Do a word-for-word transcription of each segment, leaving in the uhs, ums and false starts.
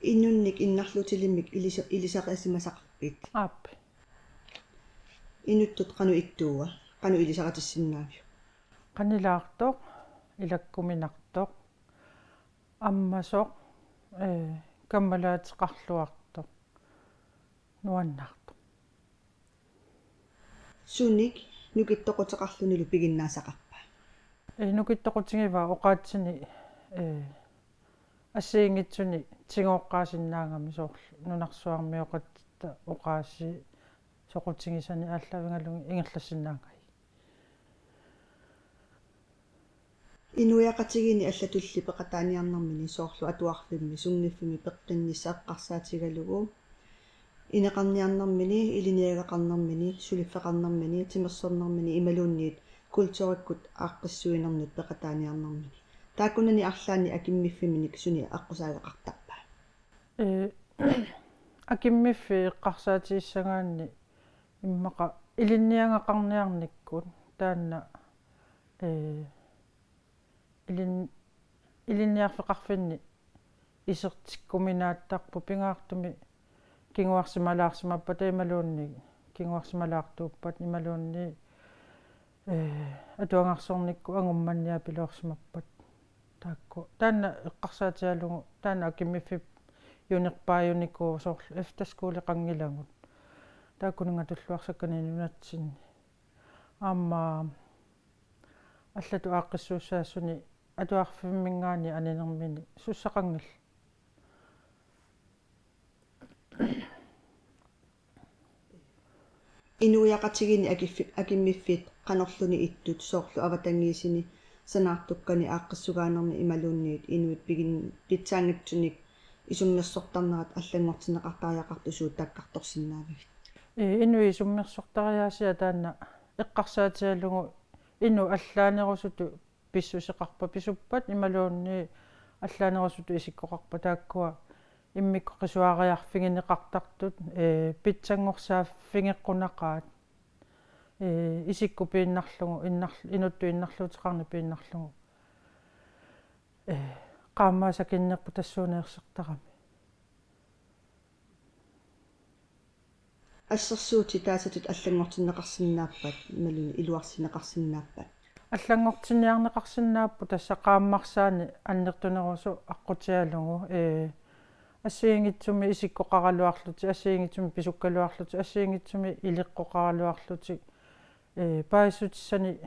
Inunnik innarluutilimmik ilisa-, ilisarisimasaqarpit? Aap. Inuttut qanoq ittuua? Qanoq ilisaritissinnaaviuk? Qanilaartoq, ilakkuminartoq, ammasoq, ee, kammalaateqarluartoq, nuannaartoq. Sunik nukittoquteqarlunilu piginnaasaqarpa? Ee, nukittoqutigivaa oqaatsini, ee, assigiinngitsuni tigooqqaasinnaagami, soorlu nunarsuarmioqatitta oqaasii soqutigisani aallaavigalugit ingerlassinnaagami. Inuiaqatigiinni allatulli peqataaniarnermini, soorlu atuarfimmi, sunngiffimmi peqqinnissaq eqqarsaatigalugu, ineqarniarnermini, ilinniagaqarnermini, suliffeqarnermini, timersornermini imaluunniit kulturikkut aaqqissuinernut peqataaniarnermini. Taakkunani arlaanni akimmiffimminik suni aqqusaageqartarpa? Ee, akimmiffiit eqqarsaatigissagaanni immaqa ilinniagaqarniarnikkut taanna, ee, ilin-, ilinniarfeqarfinni isertikkuminaattarput, pingaartumik kinguarsimalaarsimappata imaluunniit kinguarsimalaartuuppat imaluunniit, ee, atuagarsornikkut angummanniapiloorsimappat. Taakku. Taanna eqqarsaatigalugu, taanna akimmiffiunerpaajunikuuvoq, soorlu efterskoleqanngilagut. Taakkununnga tulluarsakkanik nunatsinni. Aamma allatut aaqqissuussaasuni atuarfimminngaanniit aninermini sussaqanngillat. Inuiaqatigiinni akiffi-, akimmiffiit qanorluunniit ittut, soorlu avatangiisini, sanaartukkani aaqqissugaanermi imaluunniit inuit pigin-, pitsaanngitsunik isummersortarnerat allanngortinneqartariaqartut suut taakkartorsinnaavigit? Ee, inuit isummersortariaasiat taanna eqqarsaatigalugu inuk allaanerusutut pissuseqarpa, pisuppat imaluunniit allaanerusutut isikkoqarpa, taakkua immikkut qisuariarfigineqartartut, ee, pitsanngorsaaffiggeqqunaqaat, ee, isikkut piinnarlugu, innar-, inuttut innarluuteqarneq piinnarlugu, ee, qaammaat sakinnerput tassuuna ersertarami. Assersuutit taasatut allanngortinneqarsinnaappat, imaluunniit iluarsineqarsinnaappat? Allanngortinniarneqarsinnaapput tassa qaammarsaaneq annertunerusoq aqqutigalugu, ee, assigiinngitsumik isikkoqaraluarlutik, assigiinngitsumik pisukkaluarlutik, assigiinngitsumik ileqqoqaraluarlutik, ee, paasissutissanik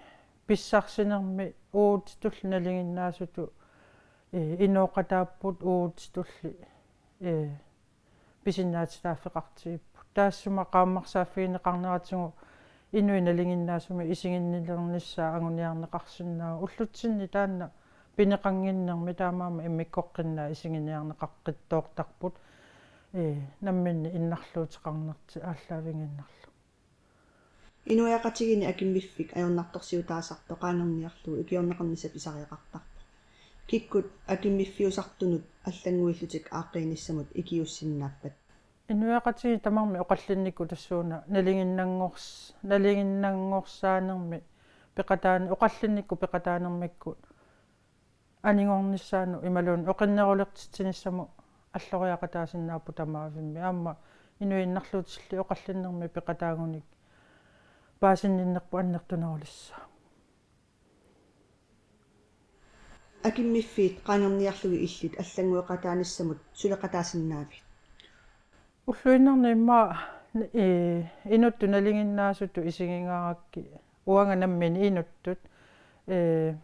pissarsinermi uagutsitulli nalinginnaasutut, ee, inooqataapput uagutsitulli, ee, pisinnaatitaaffeqartigipput. Taassuma qaammarsaaffigineqarneratigut inuit nalinginnaasumik isiginnilernissaat anguniarneqarsinnaavoq. Ullutsinni taanna pineqannginnermi taamaammat immikkoqqinnaat isiginiarneqaqqittoortarput, ee, namminneq innarluuteqarnertik aallaavigiinnarlugu. Inuiaqatigiinni akimmiffik ajornartorsiutaasartoq qaangerniarlugu ikiorneqarnissaq pisariaqartarpoq. Kikkut akimmiffiusartunut allannguillutik aaqqiinissamut ikiuussinnaappat? Inuiaqatigiit tamarmik oqallinnikkut tassuuna nalinginnanngors-, nalinginnanngorsaanermi peqataan-, oqallinnikkut peqataanermikkut anigornissaannut imaluunniit oqinnerulertitsinissamut alloriaqataasinnaapput tamaavimmik. Aamma inuit innarluutillit oqallinnermi peqataagunik paasinninnerput annertunerulissaaq. Akimmiffiit qaangerniarlugit illit allanngueqataanissamut suleqataasinnaavit? Ulluinnarni immaqa, ee, inuttut nalinginnaasutut isigigaangakkit, uanga nammineq inuttut, ee,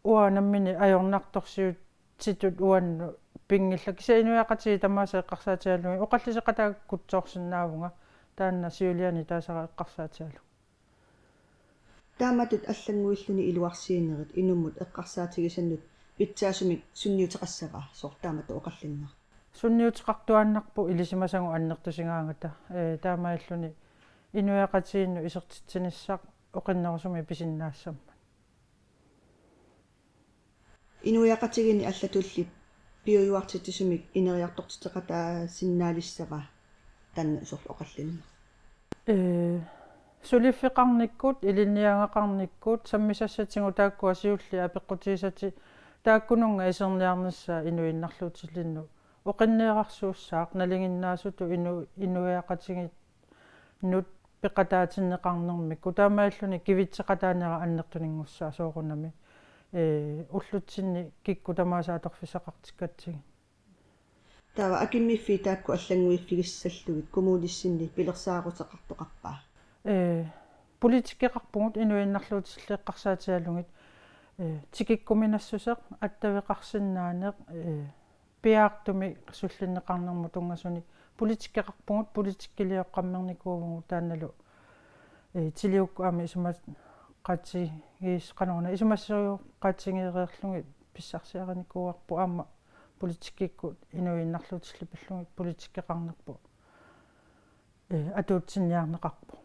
uanga nammineq ajornartorsiutitut uannut pinngillat. Kisianni inuiaqatigiit tamaasa eqqarsaatigalugit oqalliseqataakutsoorsinnaavunga, taanna siuliani taasara eqqarsaatigalugu. Taamatut allannguilluni iluarsiinerit inummut eqqarsaatigisannut pitsaasumik sunniuteqassava, soorlu taamatut oqallinneq? Sunniuteqartuaannarpoq ilisimasagut annertusigaangata, ee, taamaalilluni inuiaqatigiinnut isertitsinissaq oqinnerusumik pisinnaassammat. Inuiaqatigiinni allatulli piujuartitsisumik ineriartortitseqataasinnaalissava taanna soorlu oqallinneq? Ee, suliffeqarnikkut, ilinniagaqarnikkut, sammisassatigut taakkua siulliit apeqqutigisatik Taakkununnga iserniarnissaa inuinnarluutilinnut oqinneerarsuussaaq nalinginnaasutut inu-, inuiaqatigiinnut peqataatinneqarnermikkut taamaalilluni kivitseqataanera annertuninngussaasoorunami, ee, ullutsinni kikkut tamaasa atorfissaqartikkatsigit. Taava akimmiffii taakku allannguiffigissallugit kommunissinni pilersaaruteqartoqarpa? Ee, politikkeqarpugut inuinnarluutiliiqqarsaatigalugit, ee, tikikkuminassuseq, attaveqarsinnaaneq, ee, piaartumik sullinneqarnermut tunngasunik politikkeqarpugut, politikkilioqqammernikuuvugut taannalu, ee, tiliukkut aamma isumaqqaatigiis-, qanoruna, isumasioqqaatigeereerlugit pissarsiarinikuuarput aamma politikkikkut inuinnarluutillugit pillugit politikkeqarnerput, ee, atuutsinniarneqarpoq.